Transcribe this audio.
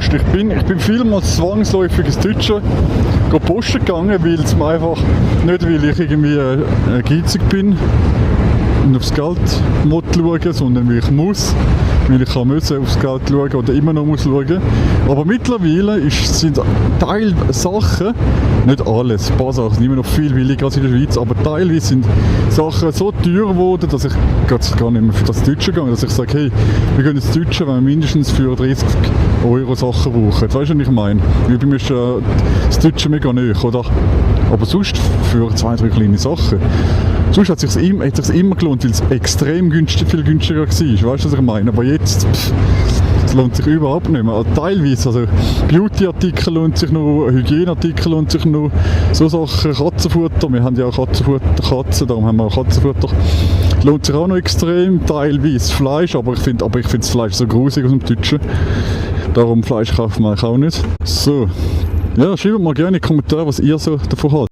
Post. Ich bin vielmals zwangsläufig ins Deutsche posten gegangen, weil es mir einfach nicht, weil ich irgendwie geizig bin und aufs Geld schauen, sondern weil ich muss. Weil ich müssen aufs Geld schauen oder immer noch muss schauen. Aber mittlerweile sind Teil Sachen, nicht alles, ein paar Sachen sind immer noch viel billiger als in der Schweiz, aber teilweise sind Sachen so teuer geworden, dass ich gar nicht mehr für das Deutsche gehe, dass ich sage, hey, wir gehen ins Deutsche, wenn wir mindestens für 30 € Sachen brauchen. Weißt du, was ich meine? Weil bei mir ist das Deutsche mega nahe, oder? Aber sonst für 2-3 kleine Sachen. Sonst hat es sich immer gelohnt, weil es extrem viel günstiger war. Weißt du, was ich meine? Aber jetzt, es lohnt sich überhaupt nicht mehr. Also teilweise, also Beauty-Artikel lohnt sich noch, Hygieneartikel lohnt sich noch, so Sachen, Katzenfutter, wir haben ja auch Katzen, darum haben wir auch Katzenfutter. Lohnt sich auch noch extrem, teilweise Fleisch, aber ich finde das Fleisch so grusig aus dem Deutschen. Darum Fleisch kaufen wir auch nicht. So, ja, schreibt mal gerne in die Kommentare, was ihr so davon haltet.